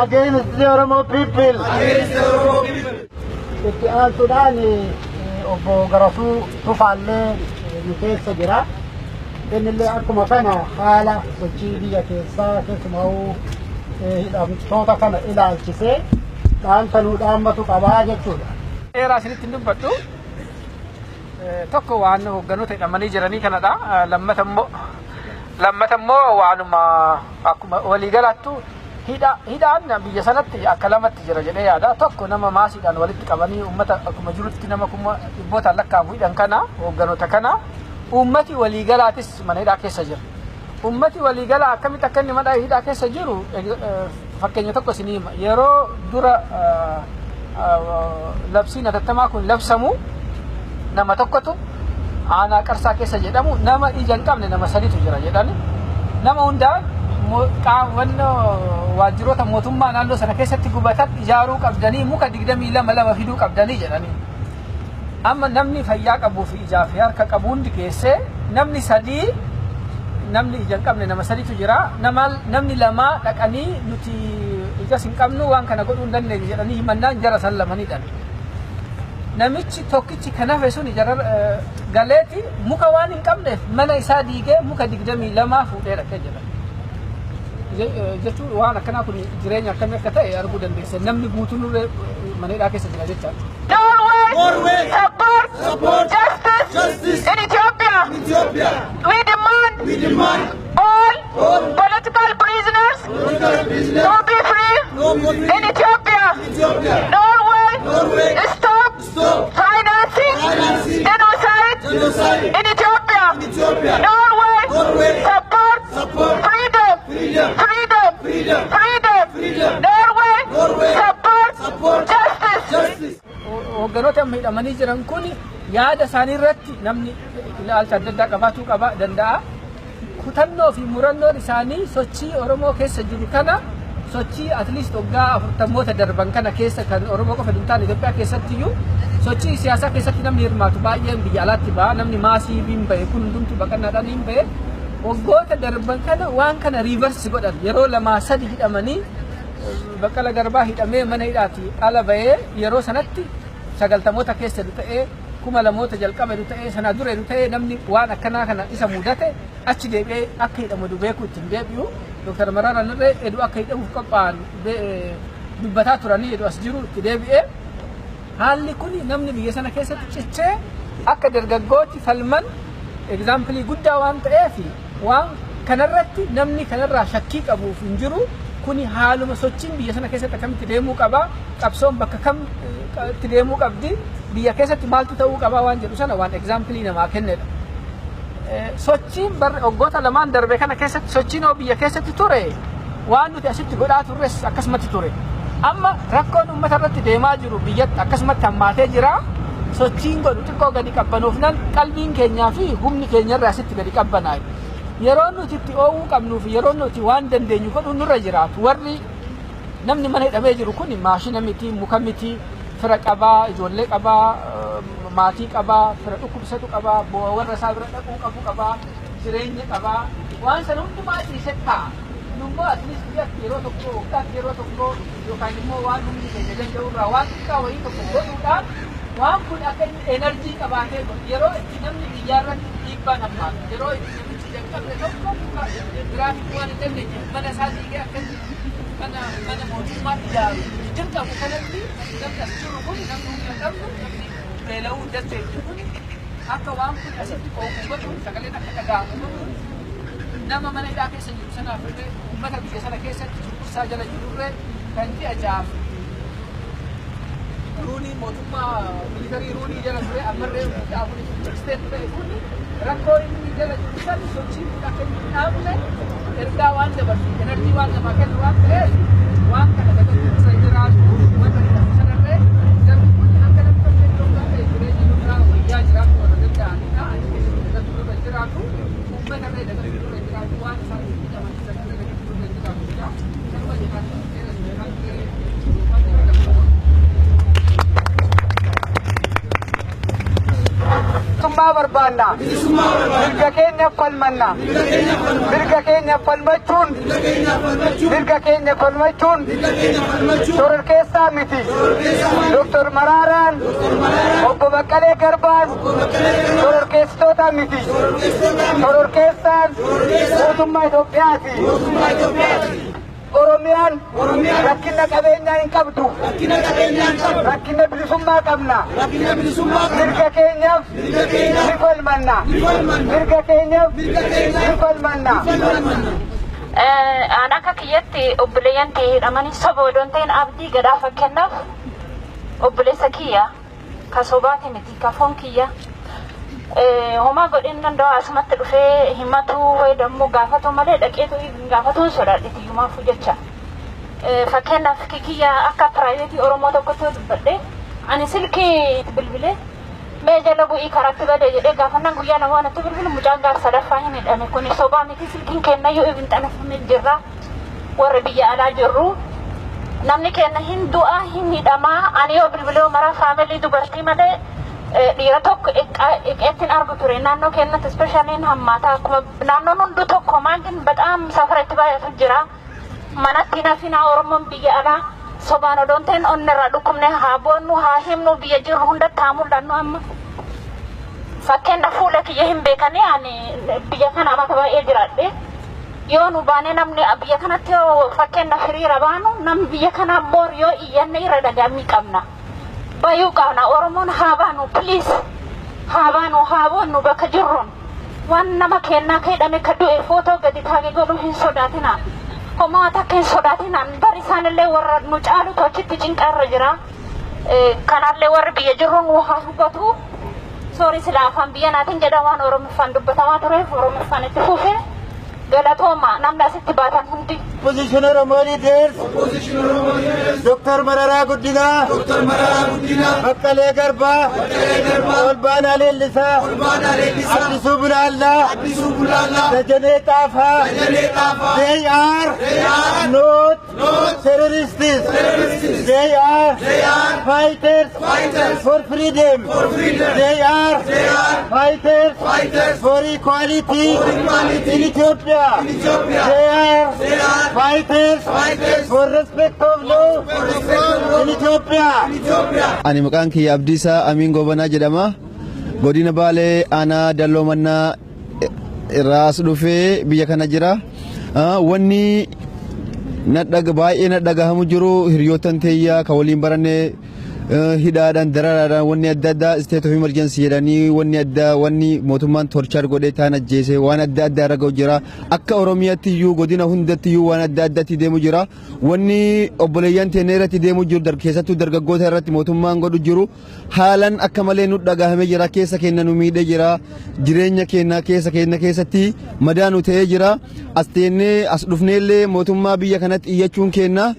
Against the Oromo people. Against the Oromo people. Itti aansuudhaan obbo Garasuu Tufaallee nu keessa jira. Innillee akkuma kana haala sochii biyya keessaa, keessumaa hidhamtoota kana ilaalchisee dhaamsa nuu dhaammatu qabaa jechuudha. Dheeraa isinitti hin dubbadhu. Tokko waan hoogganoota hidhamanii jiranii kanadha. Lammata immoo waanuma akkuma waliigalaattu hidhaan biyya sanatti akka lamatti jira jedhee yaada. Tokko nama maasiidhaan walitti qabanii uummata akkuma jirutti nama kuma dhibbootaan lakkaa'amu hidhan kana, hoogganoota kana, uummati waliigalaatis mana hidhaa keessa jira. Uummati waliigalaa akkamitti akka inni mana hidhaa keessa jiru fakkeenya tokko isinii hima. Yeroo dura labsiin hatattamaa kun labsamu, nama tokkotu aanaa Qarsaa keessa jedhamu nama ija hin qabne nama saditu jira jedhani, nama hundaan waajjiroota mootummaa naannoo sana keessatti gubatan ijaaruu qabdanii, muka 22 lama fiduu qabdanii jedhanii. Amma namni fayyaa qabuu fi ijaa fi harka qabu hundi keessee, namni sadii, namni ija hin qabne nama saditu jira. Namni lama dhaqanii nuti ijas hin qabnu, waan kana godhuu hin dandeenye jedhanii himannaan jara san lamanidha. Namichi tokkichi kan hafe sun jara galeeti muka waan hin qabneef mana isaa diigee muka 22 fuudhee dhaqee jira. Jechuun waan akkanaa kun jireenya akkamii akka ta'e arguu dandeessa. Namni guutuun mana hidhaa keessa jira jechaadha. Norway, Norway support, support justice, justice in Ethiopia. Ethiopia. We demand We demand all all political prisoners political prisoners to be free no free in Ethiopia. Ethiopia. Norway, Norway stop stop financing financing genocide genocide in Ethiopia. Ethiopia. Norway, Norway support support freedom, freedom freedom, freedom freedom. Freedom. Norway, Norway support support justice. Justice. Hoogganoota amma hidhamanii jiran kun yaada isaanii irratti namni ilaalcha adda addaa qabaatuu qaba danda'a. Kutannoo fi murannoon isaanii sochii Oromoo keessa jiru kana, sochii at least waggaa 40moota darban kana keessa kan Oromoo qofa hin taane Itoophiyaa keessatti iyyuu sochii siyaasaa keessatti namni hirmaatu baay'een biyya alaatti ba'a. Namni maasii hin bahe kun hundumtuu baqannaadhaan hin bahe. Waggoota darban kana waan kana reverse godhan yeroo lamaa sadi hidhamanii, Baqqala Garbaa hidhamee mana hidhaati ala bahee yeroo sanatti 90moota keessa ta'ee, 2000moota jalqaba ta'ee, sana dura ta'ee, namni waan akkanaa kana isa mudate achi deebi'ee akka hidhamu beekuu ittiin deebi'u. Dr. Maraaraan illee edu akka hidhamuuf qophaa'an dubbataa turanii edu as jiru itti deebi'ee. Haalli kun namni biyya sana keessatti cichee akka dargaggooti falman example guddaa waan ta'eef, waan kanarratti namni kanarraa shakkii qabuuf hin jiru. Kuni haaluma sochiin biyya sana keessatti akkamitti deemuu qaba, qabsoon bakka kam itti deemuu qabdi, biyya keessatti maaltu ta'uu qaba waan jedhu sana waan example namaa kennedha. Sochiin waggoota lamaan darbe kana keessatti sochiin hoo biyya keessatti ture, waan nuti asitti godhaa turres akkasumatti ture. Amma rakkoon uummata irratti deemaa jiru biyyatti akkasumatti hammaatee jira. Sochiin godhu xiqqoo gadi qabbanoofnan qalbiin keenyaa fi humni keenyarraa asitti gadi qabbanaa'e. Yeroo nuti itti oowwuu qabnuu fi yeroo nuti waan dandeenyu godhu nurra jiraatu, warri namni mana hidhamee jiru kun maashina miti, muka miti, fira qabaa, ijoollee qabaa, maatii qabaa, fira dhukkubsatu qabaa, warra isaa bira dhaquu qabu qabaa, jireenya qabaa, waan sana hundumaa ciisee taa'a. Nummoo at least guyyaatti yeroo tokko, waggaatti yeroo tokko, yookaan immoo waan humni keenya danda'u irraa waan xiqqaa wayii tokko godhuudhaan waan kun akka inni energy qabaatee godhu, yeroo itti namni biyyaarratti dhiibbaan hammaatu, yeroo itti namichi jalqabne tokko muka biraatti waan hin dandeenye mana isaa diigee akka inni mana mootummaa ijaaru dirqamu kanatti, namni as jiru kun, namni humna hin qabnu, namni beela'uu hin dandeenye kun akka waan kun asitti qooqu godhuun, sagaleen akka dhaga'amu godhuun, nama mana hidhaa keessa jiru sanaaf illee, uummata biyya sana keessatti cunqursaa jala jirurree kan ji'a 6f rule mootummaa military rule jala ture, ammarree 4 extend ta'e kun, rakkoo inni jala jiru san sochii akka inni hin dhaabne ergaa waan dabarsu, energy waan namaa kennu waan ta'eef, waan kana dagachuu irra jiraatu warra hidhamu sanarree namni kun akka namni tokko iddoo ta'e jireenya nurraa wayyaa jiraatu warra danda'anidha. Achi keessatti dagachuu irra jiraatu, uummata irree dagachuu irra jiraatu, waan isaan hidhaman sanarree dagachuu irra jiraatu. Kanuma jedhaan. Mootummaa Bilisummaa barbaanna. Mirga keenya falmanna. Mirga keenya falmachuun, mirga keenya falmachuun shororkeessaa miti. Doktor Maraaraan, Obbo Baqqalee Garbaan shororkeessitoota miti. Shororkeessaan mootummaa Itoophiyaati. Oromiyaan rakkina qabeenyaa hin qabdu. Rakkina bilisummaa qabna. Mirga keenyaaf ni falmanna. Mirga keenyaaf ni falmanna. An akka kiyyatti obboleeyyan ta'e hidhamanii soba odoon ta'in abdii gadaa fakkeenyaaf obboleessa kiyya ka sobaati miti, ka foon kiyya. Homaa godhin danda'u asumatti dhufee himatu wayi dammoo gaafatu malee dhaqeetu gaafatuun sodaadhe tiyyumaafuu jecha. Fakkeenyaaf kiyya akka private Oromoo tokkotti dubbadhe, ani silkii bilbilee mee jala bu'ii karaatti bade jedhee gaafannaan guyyaa 2 natti bilbilu, mucaan gaaf sadaffaa hin hidhame. Kun sobaa miti, silkiin kennayyuu ibin xalafamee jirra. Warra biyya alaa jirru namni kenna hin du'a, hin hidhamaa. Ani yoo bilbilee maraa family dubartii malee dhiira tokko iqeettiin argu ture. Naannoo kennatti especially hammaata. Akkuma naannoon hunduu tokko maangin በጣም safara itti baay'atu jira. Manatti nafinaa, Oromoon biyya alaa sobaan odoon ta'in onnirraa dhukkubne haa boonnu, haa himnu, biyya jirru hundatti haa mul'annu. Amma fakkeenya fuula kiyya hin beekanii, ani biyya kana amata baay'ee jiraadhe. Yoo nu baanee namni biyya kanatti yoo fakkeenya hiriira baanu, namni biyya kanaa boor yoo iyyanne irra dhagaamii qabna. Bayuu qabna. Oromoon haa baanu, please, haa baanu, haa boonnu bakka jirruun. Waan nama kennaa ka hidhame, ka du'e footoo gadi taage godhuu hin sodaatina. Homaa takka hin sodaatina. Bari isaanillee warra nu caalutu achitti cinqaarra jira. Kanaallee warri biyya jirru nu haa hubatu. Sorry, sila afaan biyya naatiin jedha, waan Oromoffaan dubbatamaa tureef Oromoffaan itti fufe. Galatooma namni asitti baatan hundi. Opposition Oromo leaders, Dr. Marara Guddina, Dr. Marara Guddina, Baqqalee Garba, Olbaanaa Leellisaa, Addisuu Bulaallaa, Addisuu Bulaallaa, Dajanee Xaafaa, Dajanee Xaafaa, they are not terrorists, they are fighters for freedom, they are fighters for equality in Ethiopia, they are fighters for respect of law in Ethiopia. Ani maqaan kiyya Abdiisaa Amiin Gobanaa jedhama. Godina Baalee, aanaa Dalloo Mannaa irraa as dhufee biyya kana jira. Wanni baay'ee na dhagahamu jiru, hiriyoottan teeyyaa ka waliin baranne hidhaadhaan, dararaadhaan, wanni adda addaa, state of emergency jedhanii, wanni addaa, wanni mootummaan torture godhee taan ajjeese, waan adda addaa irra ga'u jira. Akka Oromiyaatti iyyuu godina hundatti iyyuu waan adda addaatti deemu jira. Wanni obboleeyyan teenya irratti deemu jiru, keessattuu dargaggoota irratti mootummaan godhu jiru, haalan akka malee nu dhagahamee jira. Keessa keenya nu miidhee jira. Jireenya keenya keessa keenya keessatti madaa nu ta'ee jira. As teennee as dhufneellee mootummaa biyya kanatti iyyachuun keenya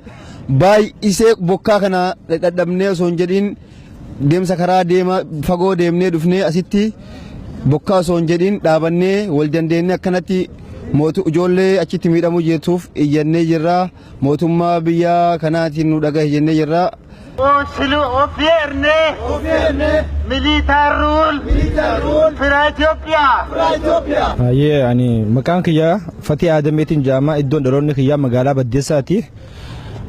baay'isee bokkaa kana dhadhabnee osoo hin jedhin, deemsa karaa deema fagoo deemnee dhufnee asitti bokkaa osoo hin jedhin dhaabannee wal dandeenye akkanatti mootu ijoollee achitti miidhamuu jirtuuf iyyannee jirra. Mootummaa biyya kanaatiin nu dhagahe jennee jirra. Silu Ofierne, military rule, Fira Ethiopia. Baay'ee ani maqaan kiyya Fatii Adameetiin jedhama. Iddoon dhaloonni kiyyaa magaalaa Baddeessaati.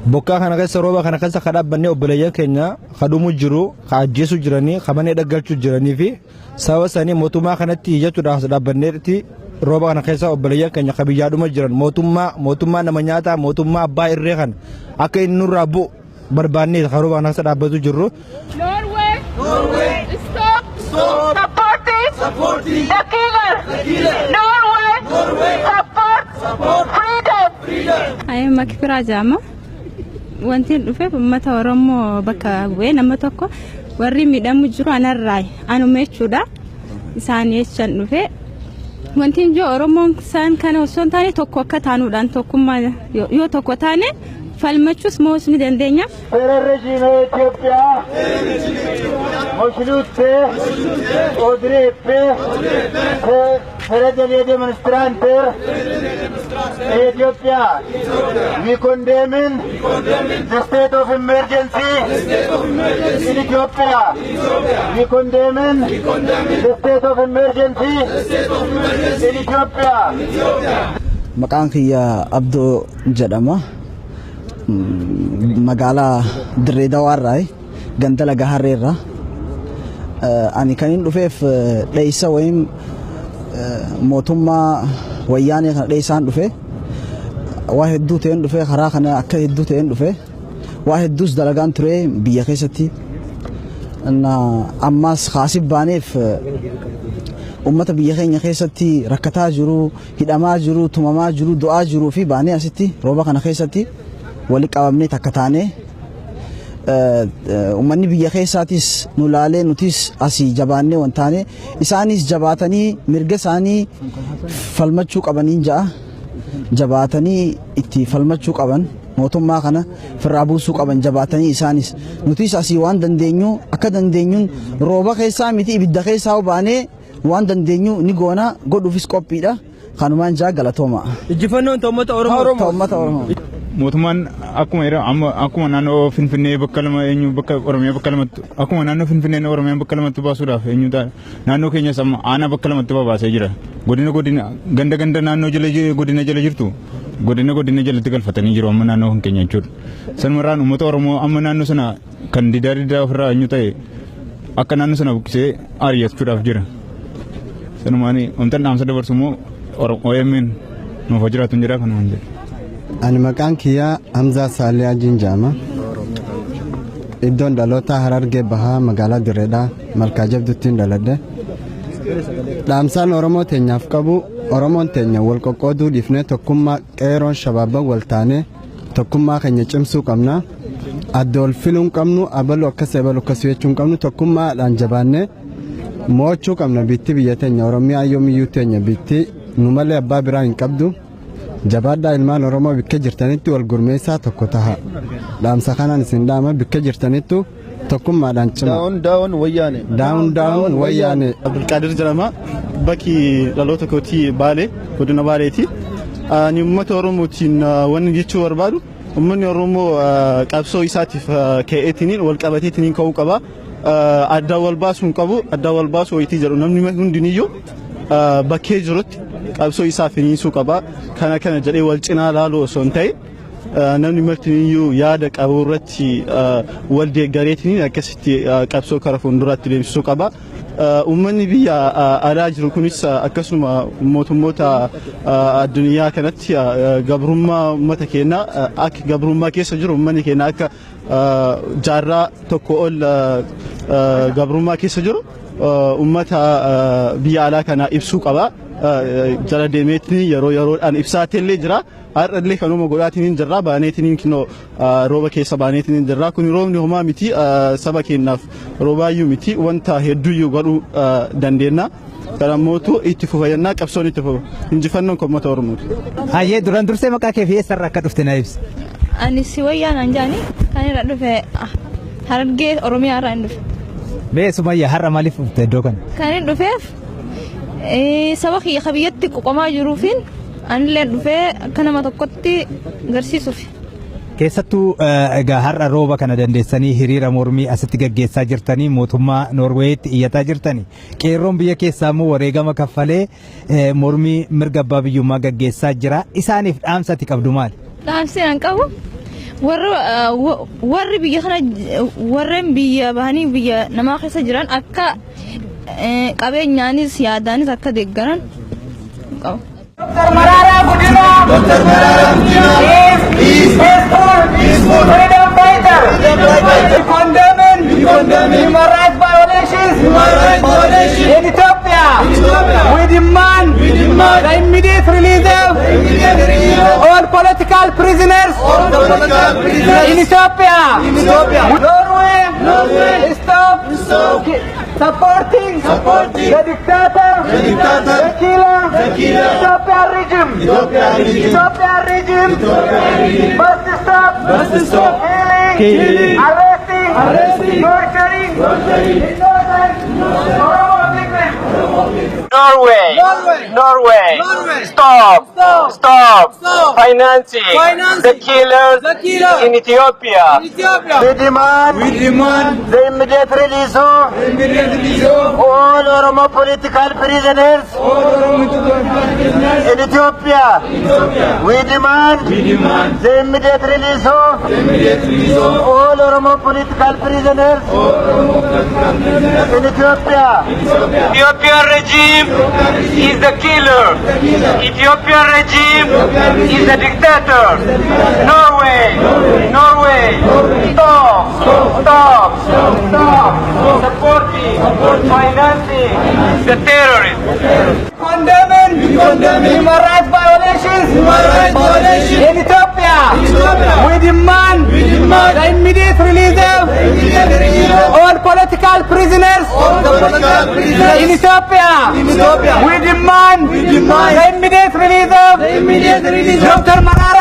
Bokkaa kana keessa, rooba kana keessa ka dhaabbannee obboleeyyan keenya ka dhumuu jiru, ka ajjeesuu jiranii, ka mana dhaggalchuu jiranii fi sababa sanii mootummaa kanatti iyyachuudhaaf as dhaabbanneetti. Rooba kana keessa obboleeyyan keenya ka biyyaa dhuma jiran, mootummaa nama nyaataa, mootummaa abbaa irree kana akka inni nurraa bu'u barbaannee ka rooba kana keessa dhaabbatu jirru. Norway, Norway, stop, stop supporting, the killer. Norway, Norway, support, support freedom. Ayi, Makfiraa jedhama. Wanti dhufeef uummata Oromoo bakka bu'ee nama tokko warri miidhamu jiru anarraa anuma jechuudha. Isaan jechan dhufe. Wanti jiru Oromoon isaan kana osoo hin taane tokko akka taanuudhaan, tokkummaa yoo tokko taane falmachuus mo'uus ni dandeenya. Terror regime Ethiopia, Moshlutte, Odreppe, Federal demonstranter Ethiopia. We condemn the state of emergency in Ethiopia. We condemn the state of emergency in Ethiopia. Maqaan kiyya Abdoo jedhama. Magaalaa Dirree Dawaarraa, ganda Laga Harreerraa. Ani kan hin dhufeef dheeysa wayim mootummaa Wayyaanee kana dheeysaan dhufe. Waa hedduu ta'een dhufe, karaa kana akka hedduu ta'een dhufe. Waa hedduus dalagaan ture biyya keessatti. Ammas kaasif baaneef ummata biyya keenya keessatti rakkataa jiru, hidhamaa jiru, tumamaa jiru, du'aa jiruu fi baanee asitti rooba kana keessatti wali qabamnee takka taanee, ummanni biyya keessaatis nu laalee, nutis asii jabaannee wantaane, isaanis jabaatanii mirga isaanii falmachuu qabaniin ja'a. Jabaatanii itti falmachuu qaban, mootummaa kana firraa buusuu qaban jabaatanii isaanis. Nutis asii waan dandeenyu akka dandeenyuun rooba keessaa miti, ibidda keessaa baanee waan dandeenyu ni goona, godhuufis qophiidha. Kanumaan jaa, galatooma. Injifannoon uummata Oromoo. Uummata Oromoo. Mootummaan akkuma yeroo amma akkuma naannoo Finfinnee bakka lama eenyu bakka Oromiyaa bakka lamatti, akkuma naannoo Finfinnee Oromiyaa bakka lamatti baasuudhaaf eenyu ta'a, naannoo keenyas amma aanaa bakka lamatti babaasee jira. Godina godina, ganda ganda, naannoo jala godina jala jirtu godina godina jalatti galfatanii jiru amma naannoo kan keenya jechuudha. Sanumarraan uummata Oromoo amma naannoo sana kan didaa didaa ofirraa eenyu ta'e akka naannoo sana buqqisee ari'achuudhaaf jira. Sanumaan wanta dhaamsa dabarsu immoo OMN nuuf jiraatu hin jira kanumaan jedhe. Ani maqaan kiyyaa Hamzaa Saalee Ajiin jedhama. Iddoon dhalootaa Harargee Bahaa, magaalaa Dirreedhaa, Malkaa Jabduttiin dhaladhe. Dhaamsaan Oromoo teenyaaf qabu, Oromoon teenya wal qoqqooduu dhiifnee tokkummaa qeeroon shabaabban wal taanee tokkummaa keenya cimsuu qabna. Adda ol filuu hin qabnu, abalu akkas abalu akkas jechuu hin qabnu, tokkummaadhaan jabaannee mo'achuu qabna. Biitti biyya teenya Oromiyaa yoomiyyuu teenya, biitti nu malee abbaa biraa hin qabdu. Jabaadhaa ilmaan Oromoo, bikka jirtanitti wal gurmeessaa tokko taha. Dhaamsa kanaan isin dhaama, bikka jirtanittu tokkummaadhaan cima. Down down Wayyaane. Down down Wayyaane. Abdulqaadir jedhama. Bakki dhaloota kootii Baalee, godina Baaleeti. Ani uummata Oromootiin wanni jechuu barbaadu, uummanni Oromoo qabsoo isaatiif ka'eetiniin wal qabateetiniin ka'uu qaba. Addaan wal baasuu hin qabu. Addaan wal baasuu wayitii jedhu, namni hundiniyyuu bakkee jirutti qabsoo isaa finiinsuu qaba. Kana kana jedhee wal cinaa laaluu osoo hin ta'in, namni martiniyyuu yaada qabu irratti wal deeggareetiniin akkasitti qabsoo kara fuulduraatti deemsisuu qaba. Uummanni biyya alaa jiru kunis akkasuma mootummoota addunyaa kanatti gabrummaa uummata keenyaa, akka gabrummaa keessa jiru, uummanni keenya akka jaarraa tokko ol gabrummaa keessa jiru uummata biyya alaa kana ibsuu qaba. Jala deemeetiin yeroo yeroodhaan ibsaatellee jira. Har'allee kanuma godhaatiin jirra. Baaneetiin kinoo rooba keessa baaneetiin jirra. Kun roobni homaa miti, saba keenyaaf roobaayyuu miti, wanta hedduuyyuu godhuu dandeenya. Kanammoo itti fufa, qabsoon itti fufa. Injifannoon kan uummata Oromooti. Hayyee, duraan dursee maqaa kee fi eessarraa akka dhufte na ibsi. Ani si wayyaan anjaani, kan irra dhufe Harargee, Oromiyaa irraa hin dhufe. Mee Sumayyaa, har'a maaliif dhufte iddoo kana? Kan hin dhufeef saba kiyya ka biyyatti qoqomaa jiruufin anillee dhufee akka nama tokkotti agarsiisuuf. Keessattuu egaa har'a rooba kana dandeessanii hiriira mormii asitti gaggeessaa jirtanii, mootummaa Noorweeyitti iyyataa jirtanii, qeerroon biyya keessaa immoo wareegama kaffalee mormii mirga abbaa biyyummaa gaggeessaa jira. Isaaniif dhaamsa ati qabdu maali? Dhaamsi an qabu, warri biyya kana, warreen biyya bahanii biyya namaa keessa jiran akka qabeenyaanis yaadaanis akka deeggaran qabu. Dr. Marara Gudina. Dr. Marara Gudina is peaceful, peaceful freedom fighter. We condemn, we condemn human rights violations, human rights violations in Ethiopia. Ethiopia. We demand the immediate release of, the immediate release of all political prisoners, all political prisoners in Ethiopia. In Ethiopia. Norway, Norway, stop, stop supporting, supporting the dictator, the dictator, the killer, the killer, Ethiopian regime, Ethiopian regime, Ethiopian regime, Ethiopian regime must stop, must stop killing, killing, arresting, arresting, torturing, torturing innocent Oromo people. Norway, Norway, stop, stop, financing, the killers, in Ethiopia. We demand the immediate release of all Oromo political prisoners in Ethiopia. We demand the immediate release of all Oromo political prisoners in Ethiopia. Ethiopian regime is the killer. Ethiopian regime is the dictator. Norway, Norway, stop, stop, stop supporting, financing the terrorists. Condemning human rights violations in Ethiopia. We demand the immediate release of all political prisoners in Ethiopia. We demand the immediate release of Dr. Merera